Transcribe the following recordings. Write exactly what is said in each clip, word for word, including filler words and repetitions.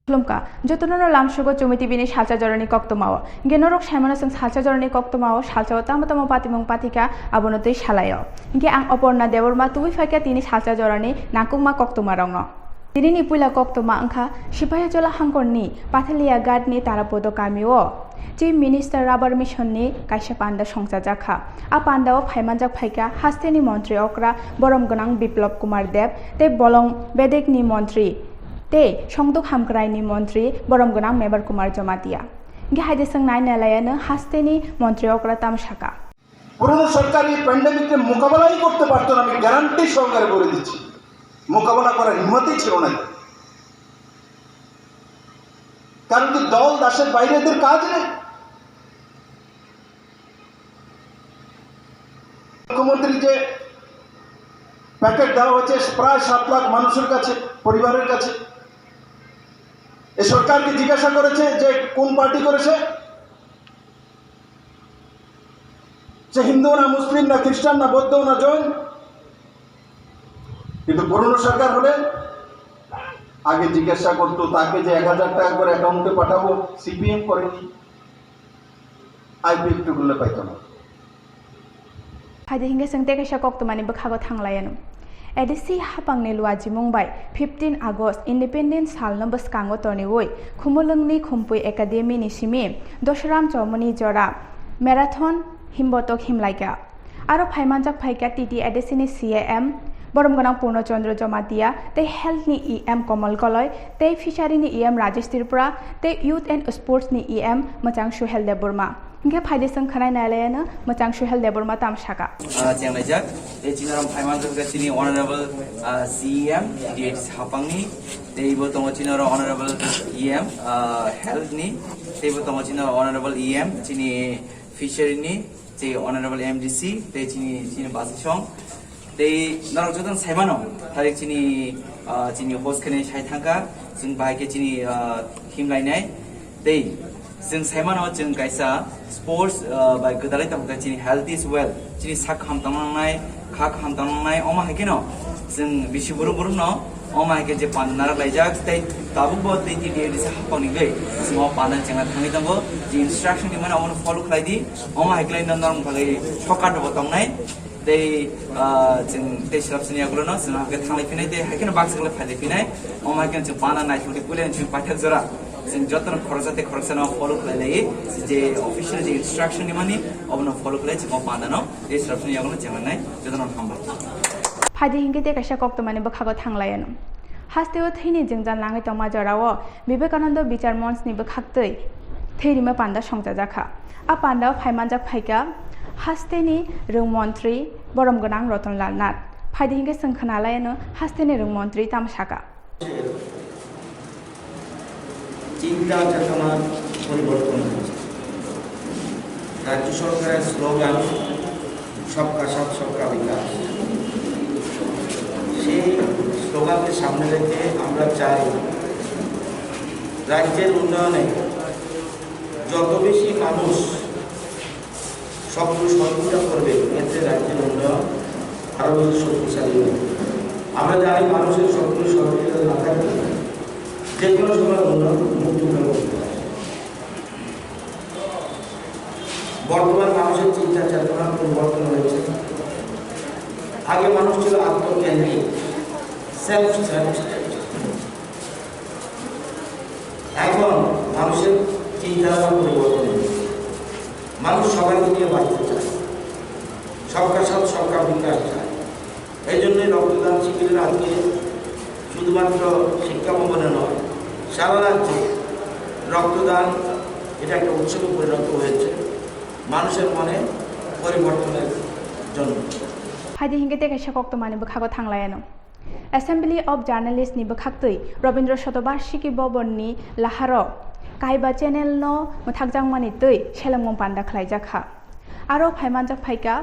Khulumkha, jotono no lamsogo Chumi T V ni salsa jorani koktwmao. Hinkhe norok saimano chwng salsa jorani koktwmao salsao tamo tamo patimung pathikha abono twi salaio. Hinkhe ang Oporna Debbarma tubui phaikha tini salsa jorani nangkukma koktwmarokno. Tinini puila koktwma wngkha Sipahijala hangkorni Pathalia Ghatni Tarapodo kamio Chief Minister Rubber Mission ni kaisa panda songchajakha. A pandao phaimanjak phaikha hasteni montri okra borom gwnang Biplab Kumar Deb tei bolong bedekni montri tei songduk hamkraini montri borom gwnang Mebar Kumar Jamatia. Hinkhe haide chwng nai nailayano hasteni montri okra tamo saka. পুরনো সরকার এই প্যান্ডেমিককে মোকাবেলাই করতে পারতো না, আমি গ্যারান্টি সহকারে বলে দিচ্ছি, মোকাবেলা করার হিম্মতই ছিল না। কারণ কি, দল দাসের বাইরে এদের কাজ নেই। মুখ্যমন্ত্রী যে প্যাকেট দেওয়া হয়েছে প্রায় সাত লাখ মানুষের কাছে, পরিবারের কাছে, এ সরকারকে জিজ্ঞাসা করেছে যে কোন পার্টি করেছে, সে হিন্দু না মুসলিম না খ্রিস্টান না বৌদ্ধ না জৈন, কিন্তু পুরনো সরকার হলে আগে জিজ্ঞাসা করতো তাকে যে এক হাজার টাকা করে অ্যাকাউন্টে পাঠাবো, সিপিএম করেনি, আইপিএফটি করলে পাইতো না। Phaidi hinkhe chwng tei kaisa koktwmani bwkhago thanglaiyano. A D C hapangni luajimung bai fifteen August Independence salno bwskango toniwi Khumulwngni Khumpui Academy ni simi Dosram Chomoni jora marathon himbotok himlaikha. Aro phaimanjak phaikha T T A D C ni C A M borom gwnang Purno Chandra Jamatia tei Health ni E M Komal Koloi tei Fishery ni E M Rajesh Tripura tei Youth and Sports ni E M mwchang Suhel Debbarma. Hinkhe phaidi chwng khwnai nailayano mwchang Suhel Debbarma tamo saka. Ah, chenglaijak. Tei chini oro phaimanjak kha chini Honorable, ah, C E M, T T A D C hapangni. Tei bo tongo chini oro Honorable E M, ah, Health ni. Tei bo tongo chini oro Honorable E M, chini Fishery ni. Tei Honorable M D C, tei chini, chini bwsai song. Tei norok jotono saimano, tarik chini, ah, chini host khe nai sai thangkha, chwng bahai khe chini, ah, himlainai. Tei chwng saimano, chwng kaisa sports, ah, bai gwdalai tongkha, chini health is wealth, chini sak kaham tongna nangnai, kha kaham tongna nangnai, omo hai kheno chwng bisi brum brum no, omo hai khe je panda narak laijak, tei tabuk bo tei T T A D C hapang ni bai chwng o panda chengna thangwi tongo, je instruction ni mano omono follow khlai di, omo hai khlai no norok bagwi shortcut bo tongnai. Tei, ah, chwng tei swrapsini yagulono chwng hakhe thanglai phinai tei haikhe no baksa khlai phailai phinai. Omo haikhe no chwng panda naithokdi puila chwng paithak jora. Chwng jotono khoroksa tei khoroksano follow khlai lai, je official je instruction ni mani, obono follow khlai chwng o pandano tei swrapsini yagulono chwng nai jotono hambai. Phaidi hinkhe tei kaisa koktwmani bwkhago thanglaiyano. Hasteo thwini jwngjal nangwi tongma jorao Vivekananda Bichar Monchni bwkhaktwi thwi rima panda songchajakha. A pandao phaimanjak phaikha hasteni rwng montri borom gwnang Ratan Lal Nath. Phaidi hinkhe chwng khwnalaiyano hasteni rwng montri tamo saka. চিন্তা চেতনার পরিবর্তন হয়েছে। রাজ্য সরকারের স্লোগান সবকা সাথ সবকা বিকাশ। সেই স্লোগানকে সামনে রেখে আমরা চাই রাজ্যের উন্নয়নে যত বেশি মানুষ সকল সহযোগিতা করবে, এতে রাজ্যের উন্নয়ন আরও বেশি শক্তিশালী হবে। আমরা জানি মানুষের সকল সহযোগিতা না থাকলে যে কোনো সময় উন্নয়ন মুখ থুবড়ে পড়তে পারে। বর্তমান মানুষের চিন্তা চেতনার পরিবর্তন হয়েছে। আগে মানুষ ছিল আত্মকেন্দ্রিক, সেলফ সেন্ট্রিক। এখন মানুষের চিন্তাধারা পরিবর্তন হয়েছে। মানুষ সবাইকে নিয়ে বাঁচতে চায়, সবকা সাথ সবকা বিকাশ চায়। এই জন্যই রক্তদান শিবিরের আজকে শুধুমাত্র শিক্ষা ভবনে নয়, সারা রাজ্যে রক্তদান এটা একটা উৎসবে পরিণত হয়েছে মানুষের মনে পরিবর্তনের জন্য। Phaidi hinkhe tei kaisa koktwmani bwkhago thanglaiyano. Assembly of Journalist ni bwkhaktwi Rabindra Shatobarshiki Bhavan ni laharo kaiba channel no mwthakjakmani twi selengmung panda khlaijakha. Aro phaimanjak phaikha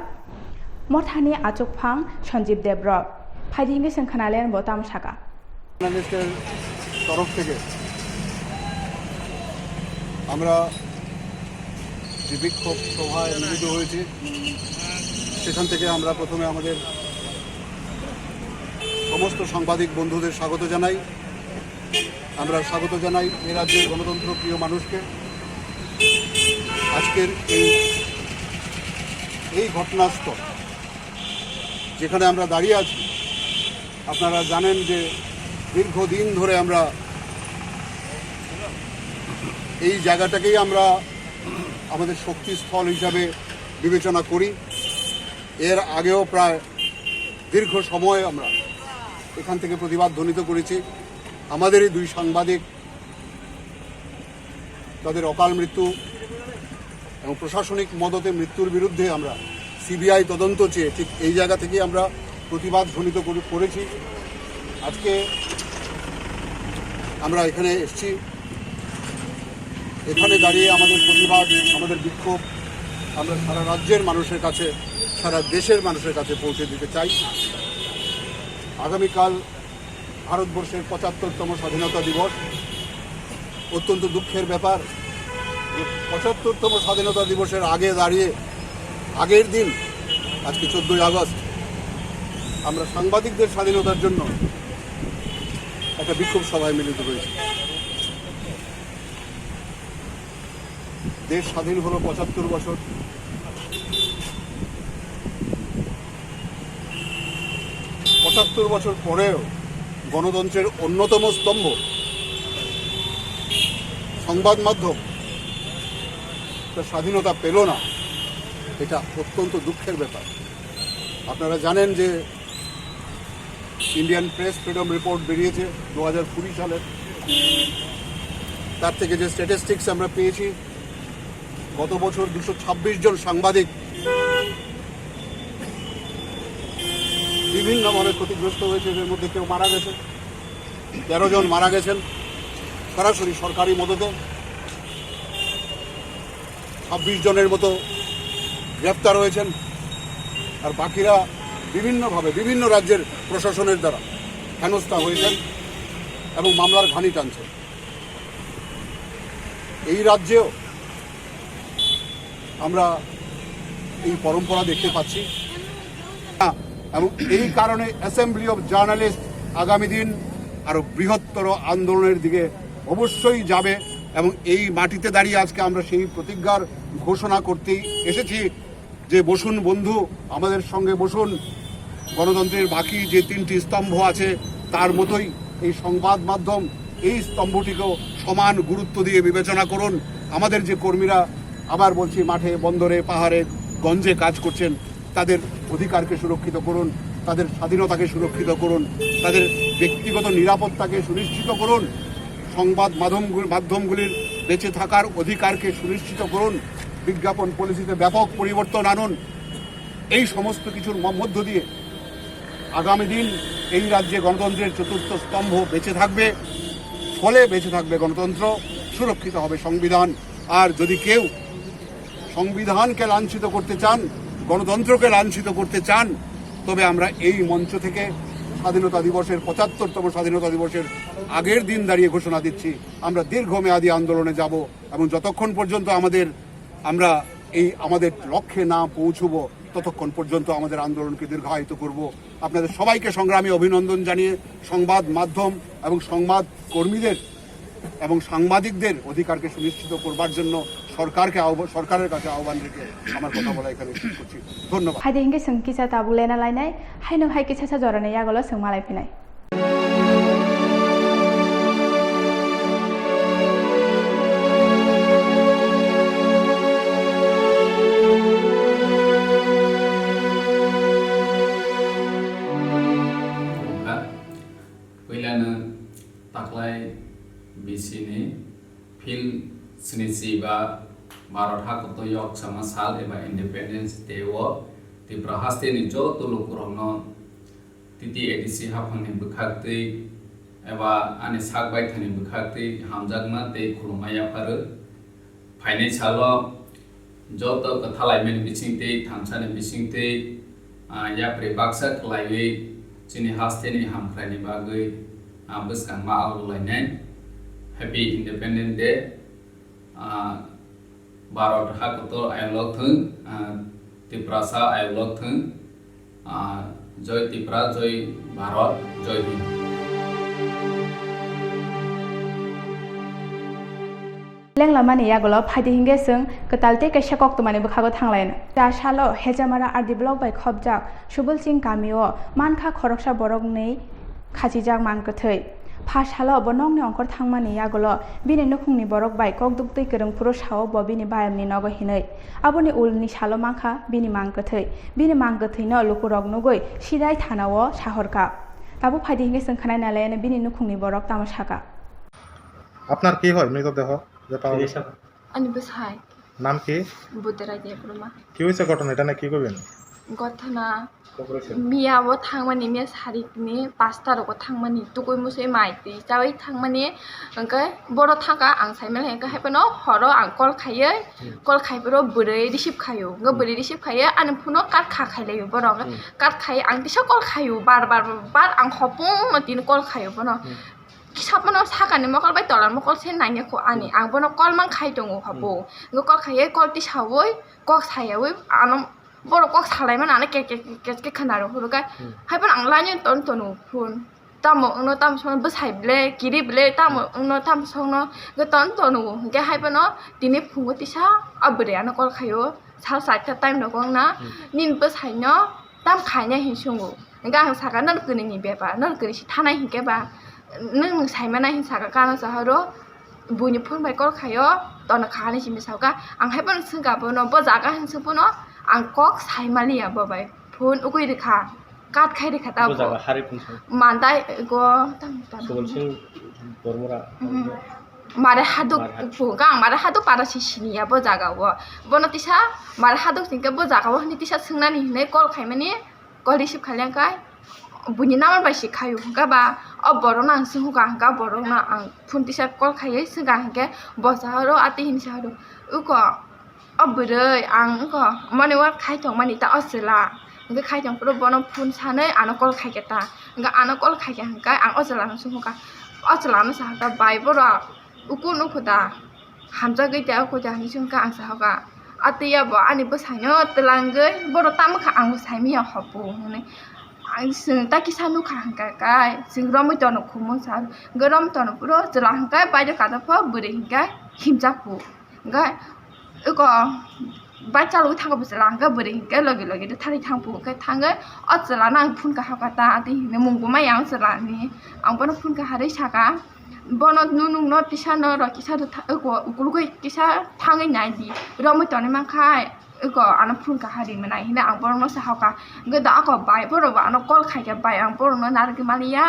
Mothani achukphang Sanjeev Debbarma. Phaidi hinkhe chwng khwnalaiyano bo tamo saka. জার্নালিস্টের তরফ থেকে আমরা যে বিক্ষোভ সভায় মিলিত হয়েছি, সেখান থেকে আমরা প্রথমে আমাদের সমস্ত সাংবাদিক বন্ধুদের স্বাগত জানাই। আমরা স্বাগত জানাই এ রাজ্যের গণতন্ত্র প্রিয় মানুষকে। আজকের এই এই ঘটনাস্থল, যেখানে আমরা দাঁড়িয়ে আছি, আপনারা জানেন যে দীর্ঘদিন ধরে আমরা এই জায়গাটাকেই আমরা আমাদের শক্তিস্থল হিসাবে বিবেচনা করি। এর আগেও প্রায় দীর্ঘ সময় আমরা এখান থেকে প্রতিবাদ ধ্বনিত করেছি। আমাদেরই দুই সাংবাদিক, তাদের অকাল মৃত্যু এবং প্রশাসনিক মদতে মৃত্যুর বিরুদ্ধে আমরা সিবিআই তদন্ত চেয়ে ঠিক এই জায়গা থেকেই আমরা প্রতিবাদ ধ্বনিত করে- করেছি। আজকে আমরা এখানে এসছি, এখানে দাঁড়িয়ে আমাদের প্রতিবাদ, আমাদের বিক্ষোভ আমরা সারা রাজ্যের মানুষের কাছে, সারা দেশের মানুষের কাছে পৌঁছে দিতে চাই। আগামীকাল ভারতবর্ষের পঁচাত্তরতম স্বাধীনতা দিবস। অত্যন্ত দুঃখের ব্যাপার যে পঁচাত্তরতম স্বাধীনতা দিবসের আগে দাঁড়িয়ে আগের দিন, আজকে চোদ্দই আগস্ট, আমরা সাংবাদিকদের স্বাধীনতার জন্য একটা বিক্ষোভ সভায় মিলিত হয়েছি। দেশ স্বাধীন হলো পঁচাত্তর বছর। পঁচাত্তর বছর পরেও গণতন্ত্রের অন্যতম স্তম্ভ সংবাদ মাধ্যম তার স্বাধীনতা পেল না, এটা অত্যন্ত দুঃখের ব্যাপার। আপনারা জানেন যে ইন্ডিয়ান প্রেস ফ্রিডম রিপোর্ট বেরিয়েছে দু হাজার কুড়ি সালের, তার থেকে যে স্ট্যাটিস্টিক্স আমরা পেয়েছি, গত বছর দুশো ছাব্বিশ জন সাংবাদিক বিভিন্নভাবে ক্ষতিগ্রস্ত হয়েছে, এদের মধ্যে কেউ মারা গেছে, তেরো জন মারা গেছেন সরাসরি সরকারি মদতে, ছাব্বিশ জনের মতো গ্রেপ্তার হয়েছেন, আর বাকিরা বিভিন্নভাবে বিভিন্ন রাজ্যের প্রশাসনের দ্বারা হেনস্থা হয়েছেন এবং মামলার ঘানি টানছেন। এই রাজ্যেও আমরা এই পরম্পরা দেখতে পাচ্ছি এবং এই কারণে অ্যাসেম্বলি অফ জার্নালিস্ট আগামী দিন আরো বৃহত্তর আন্দোলনের দিকে অবশ্যই যাবে এবং এই মাটিতে দাঁড়িয়ে আজকে আমরা সেই প্রতিজ্ঞার ঘোষণা করতেই এসেছি যে বসুন বন্ধু, আমাদের সঙ্গে বসুন। গণতন্ত্রের বাকি যে তিনটি স্তম্ভ আছে, তার মতোই এই সংবাদ মাধ্যম, এই স্তম্ভটিকেও সমান গুরুত্ব দিয়ে বিবেচনা করুন। আমাদের যে কর্মীরা, আবার বলছি, মাঠে, বন্দরে, পাহাড়ে, গঞ্জে কাজ করছেন, তাদের অধিকারকে সুরক্ষিত করুন, তাদের স্বাধীনতাকে সুরক্ষিত করুন, তাদের ব্যক্তিগত নিরাপত্তাকে সুনিশ্চিত করুন। সংবাদ মাধ্যমগুলি, মাধ্যমগুলির বেঁচে থাকার অধিকারকে সুনিশ্চিত করুন। বিজ্ঞাপন পলিসিতে ব্যাপক পরিবর্তন আনুন। এই সমস্ত কিছুর ম-, মধ্য দিয়ে আগামী দিন এই রাজ্যে গণতন্ত্রের চতুর্থ স্তম্ভ বেঁচে থাকবে, ফলে বেঁচে থাকবে গণতন্ত্র, সুরক্ষিত হবে সংবিধান। আর যদি কেউ সংবিধানকে লাঞ্ছিত করতে চান, গণতন্ত্রকে লাঞ্ছিত করতে চান, তবে আমরা এই মঞ্চ থেকে স্বাধীনতা দিবসের, পঁচাত্তরতম স্বাধীনতা দিবসের আগের দিন দাঁড়িয়ে ঘোষণা দিচ্ছি, আমরা দীর্ঘমেয়াদী আন্দোলনে যাব এবং যতক্ষণ পর্যন্ত আমাদের, আমরা এই আমাদের লক্ষ্যে না পৌঁছব, ততক্ষণ পর্যন্ত আমাদের আন্দোলনকে দীর্ঘায়িত করব। আপনাদের সবাইকে সংগ্রামী অভিনন্দন জানিয়ে সংবাদ মাধ্যম এবং সংবাদ কর্মীদের এবং সাংবাদিকদের অধিকারকে সুনিশ্চিত করবার জন্য সরকারকে আহ্বা-, সরকারের কাছে আহ্বান রেখে আমার কথা বলা এখানে শেষ করছি। ধন্যবাদ। Hai de hinkhe chwng kisa tabuk lena lainai, haino hai kisa sa jorani yagulo chwng malai phinai. Puilano taklai bisini phil snichi ba Bharat hakuto yok sama sal eba Independence Day o Tripura hasteni joto lukurokno T T A D C haphangni bwkhaktwi eba ani sak baithangni bwkhaktwi hamjakma tei khulumma yapharwi. Phainai salo joto kwthalaimani bisingtwi, thansani bisingtwi, ah, yapri baksa kwlaiwi chini hasteni hamkraini bagwi, ah, bwskangma augulainai. Happy Independence Day. Ah, Bharat hakuto ayolok thung, ah, Tiprasa ayolok thung, ah, Joy Tipra, Joy Bharat, Joy Hind. Lenglamani yagulo phaidi hinkhe chwng kwtal tei kaisa koktwmani bwkhago thanglaino. Cha salo Hejamara R D block bai khopjak Subul Singh kamio mankha khoroksa borokni khachijak mang kwthwi. Pha salo bo nokni ongkhor thangmani yagulo bini nukhungni borok bai kokduk twi kwrwng phuru sao bo bini bayamni nogo hinwi. Aboni ulni salo mankha bini mang kwthwi. Bini mang kwthwino lukurok nugwi Sirai thanao sahorkha. Tabuk phaidi hinkhe chwng khwnai nalaiyano bini nukhungni borok tamo sakha. আপনার কি হয় মৃতদেহ? যে পাওয়া গেছে? Ani bwsai. নাম কি? Budera Debbarma. কি হয়েছে ঘটনা, এটা নিয়ে কি করবেন? ঘটনা, মিয়া ও থাংমানি, মিয়া সারিকনি পাঁচটা রোগো থাংমানি, তুকুই মুসুই মাইতি, চাওয়াই থাংমানি, ওকে বড় থাকা আং সাইমেল, ওকে হাইপেনো হরো আং কল খাইয়ে, হুম। কল খাইপেরো বুড়ে receive খাইও, ওকে হুম। বুড়ে receive খাইয়ে, আনি ফোনো কাট খা খাইলাইও বড়, হুম। কাট খাইয়ে, আং তিসা কল খাইও, বার বার বার, বার আং হপং তিন কল খাইও বড়। হুম। Kisa bono sakani mokol bai tolar mokol se nangya kho ani. Hmm. Ang bono call mang khai tongo kha bo. Hmm. Ngo call khaiye call tisawi, kok sayawi, ano borok kok salaimani ano ke, ke, ke, ke khna rw phuru khe. Hmm. Hai bono ang line ton tono phone. Tamo wngno tamo songno bwsai ble, kiri ble, tamo Hmm. wngno tamo songno ge ton tono. Hwnkhe hai bono tini phungo tisa a bwrwi ano call khaio. Sal saita time rok wngna. Hmm. Nini bwsaino tam khainai hin sungo. Hingke ang saka, "Nang kwrwini bepar, nang kwrwi si thanai," hinkhe ba, "Nwng nwng saimanai," hin saka, kano sahoro buini phone bai call khaio, tono kha hinwi simi saka, ang hai phano swngkha bono, bo jaga hin swng phano ang kok saimaliya bo bai, phone ugui rwkha, cut khai rwkha ta bo bo. Jaga hari phone swng? Mandai go, tam, tam. Subol Singh Bormora. Mhm. Mare haduk Mare haduk. Phunukha ang, mare haduk para si siniya bo jaga o. Bono tisa mare haduk singke bo jaga o hini tisa swngnani hinwi call khaimani, call receive khailangkha. Buini number bai si khaio hwnkha ba, o borokno ang swngkha hwnkha, borokno ang phone tisa call khaiwi swngkha hwnkhe bo sahoro atwi hini sahoro uko. O bwrwi ang wngkha mani wa khai tongmani ta o chwla. Hwnkhe khai tong phuru bono phone sanwi ano call khaikha ta. Hwnkhe ano call khaikha hwnkhe ang o chwlano swngkha. O chwlano sahakha, "Bai borok ukun ukho da? Hamjagwi da ukho da?" hinwi swngkha ang sahakha. A twiya bo ani bwsaino twlangwi borok tamo kha ang bo saimanya hopo hwnwi. Ang chwng ta kisa nukha hwnkha kai chwng romwi tono khumung sa. Hwnkhe romwi tono phuru chwla hwnkhe baide kadapha bwrwi hwnkhe himjakhu. Hwnkhe eko bai chalwi thango bo chwla hwnkhe bwrwi hwnkhe logi logi de thari thangphu hwnkhe thangwi o chwlano ang phone kaham kha ta atwi hinwi mung bo maya ang chwlani. Ang bono phone kaharwi saka bono nunungno tisa norok kisa eko ukulukwi kisa thangwi naidi romwi tonwi mankha eko ano phone kahari manai hinwi ang borokno sahokha. Hwnkhe da ako bai borok bo ano call khaikha bai ang borokno narwgwi maliya.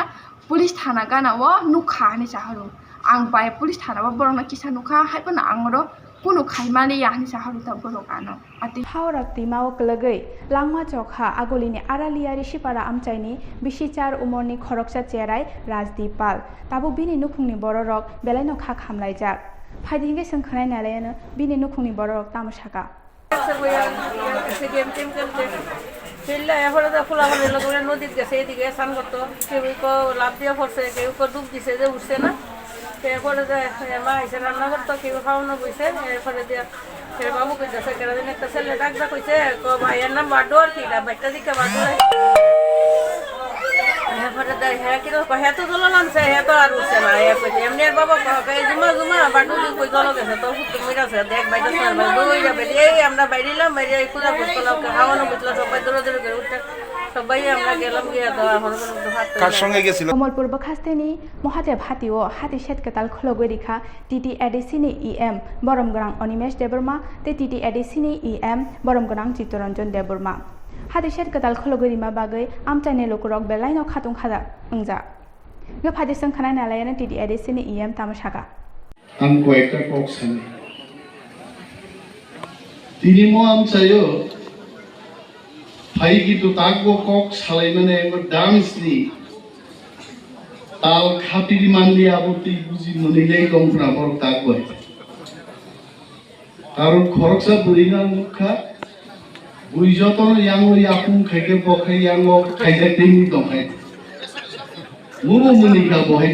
Police thana gana o nukha hinwi sahoro. Ang bai police thana o borokno kisa nukha, hai phano ang oro kunu khai maliya hinwi sahoro ta borok ano. Ati. Howrah twima o kwlwgwi langma chokha Agulini Araliya Rishipara amchaini bisi char umorni khoroksa cherai Rajdeep Pal. Tabuk bini nukhungni bororok belaino kha khamlaijak. Phaidi hwnkhe chwng khwnai nalaiyano bini nukhungni bororok tamo saka. ফেললে এরপরে তো খোলা হলে লোক নদীর গেছে এদিকে স্নান করতো, কেউ কেউ লাফ দিয়ে পড়ছে, কেউ কেউ ডুব দিছে যে উঠছে না। তো এরপরে যে মা এসে রান্না করতো, কেউ খাওয়ানো বইছে, এরপরে দিয়ে ফের বাবু কইতেছে, কেন একটা ছেলে ডাক ডাক হইছে, কো ভাইয়ের নাম বাড্ডু আর কি, বাইকটা দিকে বাড্ডু। এরপরে দেয়, হ্যাঁ, কিন্তু হ্যাঁ তো দোলা নামছে, হ্যাঁ তো আর উঠছে না, হ্যাঁ কইছে, এমনি আর বাবা কয়, "এই জুমা, জুমা, বাটু, তুই কই দোলা গেছে, তোর পুত্র মিট আছে, দেখ, বাইরে চল, বাইরে, দুই যাবে, এই আমরা বাইরে এলাম, বাইরে এই খোঁজা খোঁজ করলাম, খাওয়ানো বুঝলো, সবাই দৌড়াদৌড়ি করে উঠছে, সবাই আমরা গেলাম গিয়ে তো এখন কোনো তো হাত কার সঙ্গে গেছিল? Komolpur bwkhasteni Mahadev hatio hati set kwtal khulogwi rikha T T A D C ni E M borom gwnang Animesh Debbarma tei T T A D C ni E M borom gwnang Chittaranjan Debbarma. Hati set kwtal khulogwi rima bagwi amchaini lukurok belaino khatung khajak wngjak. Hwnkhe phaidi chwng khwnai nalaiyano T T A D C ni E M tamo saka. Ang koyekta kok sani. Tini mo amchaio phai kintu takbo kok salaimani abo dance ni tal khatiri manliya abo twi buji mwnwi le tongphra borok takbo. Karon khoroksa bwrwino ang nukha, bui jotono yango yakung khaikhe bo khe yango khaijak tei wng tongkhe. Mubo mwnwi kha bo hai.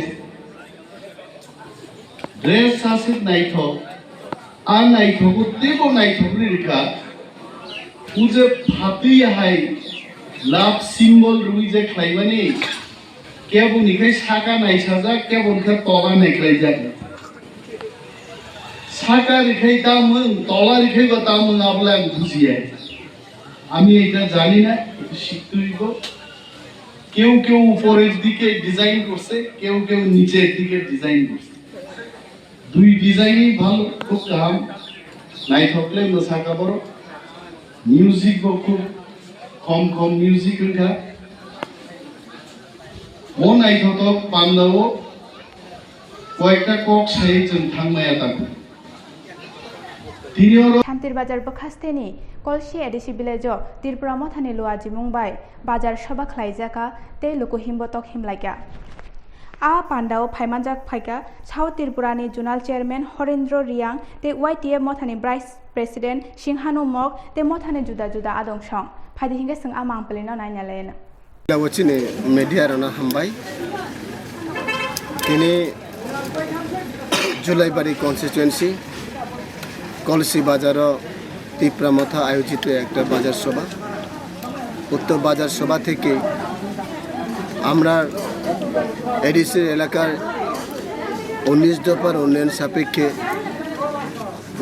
Dress aswk naithok, a naithogo teibo naithok rwi rwkha. Uje phatwi hai love symbol rwi je khlaimani, keboni khai saka naisajak, keboni khai toga naiklaijak. Saka rikhai tamung, tola rikhai ba tamung, abole ami bujiya. Ami eta jani na, eta shiktu ibo. কেউ কেউ উপরের দিকে ডিজাইন করছে, কেউ কেউ নিচের দিকে ডিজাইন করছে। দুই ডিজাইনই ভালো, খুব কাম। নাইথকলে মশা কাপড়, মিউজিক খুব কম কম মিউজিক রেখা। মন আইথক পান্ডাও কয়েকটা কক সাই চং থাংমায়া তাকু। Thantir Bazar bwkhasteni Kolsi A D C village-o Tripura Mothani Luajimung bai bazar soba khlaijaka tei luku himbotok himlaikha. A pandao phaimanjak phaikha South Tripurani Zonal Chairman Horendro Riang tei Y T F Mothani Vice President Singhanu Mok tei Mothani juda juda adong song. Phaidi hinkhe chwng a mangpilino nainalaino. Abo chini media rano hambai. Tini Julaibari constituency Kolsi Bazaro Tipra Motha ayojito ekta bazar sobha. উক্ত বাজার সভা থেকে আমরা এডিসির এলাকার উনিশ দফার উন্নয়ন সাপেক্ষে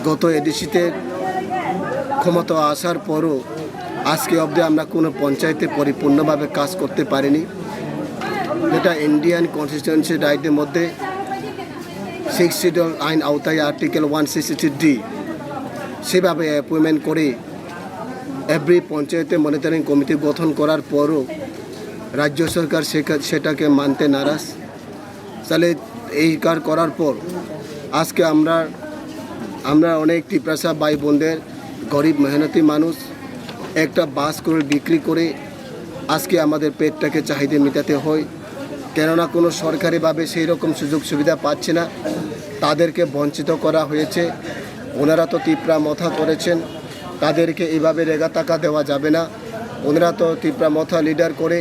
গত এডিসিতে ক্ষমতা আসার পরও আজকে অবধি আমরা কোনো পঞ্চায়েতে পরিপূর্ণভাবে কাজ করতে পারিনি। যেটা ইন্ডিয়ান কনস্টিটিউশন রাইটের মধ্যে সিক্স শিডিউল আইন আওতায় আর্টিকেল ওয়ান সিক্সটি ডি সেভাবে অ্যাপয়েন্টমেন্ট করে এভরি পঞ্চায়েতে মনিটরিং কমিটি গঠন করার পরও রাজ্য সরকার সেটা-, সেটাকে মানতে নারাজ। তাহলে এই কার করার পর আজকে আমরা, আমরা অনেক তিপ্রাসা ভাই বোনদের, গরিব মেহনতি মানুষ, একটা বাস করে বিক্রি করে আজকে আমাদের পেটটাকে চাহিদা মেটাতে হয়। কেননা কোনো সরকারিভাবে সেই রকম সুযোগ সুবিধা পাচ্ছে না, তাদেরকে বঞ্চিত করা হয়েছে। ওনারা তো তিপ্রা মথা করেছেন, তাদেরকে এইভাবে রেগা টাকা দেওয়া যাবে না। ওনারা তো তিপ্রা মথা লিডার করে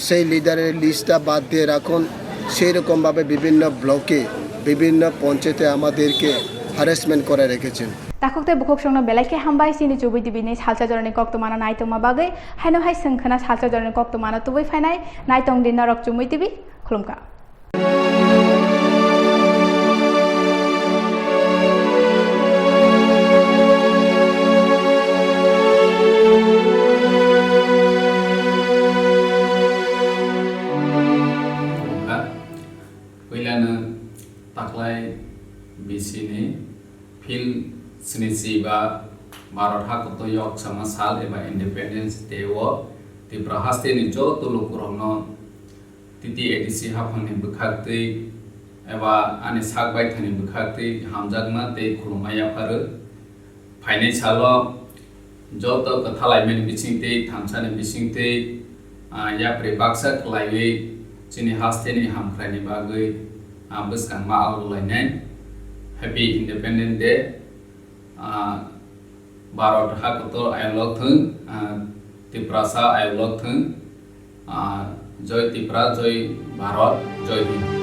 সেই লিডারের লিস্টটা বাদ দিয়ে রাখুন। সেই রকমভাবে বিভিন্ন ব্লকে, বিভিন্ন পঞ্চায়েতে আমাদেরকে হ্যারাসমেন্ট করে রেখেছেন। Takhuk tei bukhuk songno belai khe hambai chini Chubui T V ni salsa jorani koktwmano naitongma bagwi. Haino hai chwng khna salsa jorani koktwmano tubui phainai. Naitong di norok Chubui T V. Khulumkha. Puilano taklai bisini phil snichi ba Bharat hakoto yok sama sal eba Independence Day o Tripura hasteni joto lukurokno T T A D C haphangni bwkhaktwi eba ani sak baithani bwkhaktwi hamjakma tei khulumma yapharwi. Phainai salo joto kwthalaimani bisingtwi, thamsani bisingtwi, ah, yapri baksa khlaiwi chini hasteni hamkraini bagwi, ah, bwskangma augulainai. Happy Independence Day. Ah, Bharat hakotor ayolok thung, ah, Tiprasa ayolok thung, ah, Joy Tipra, Joy Bharat, Joy Hind.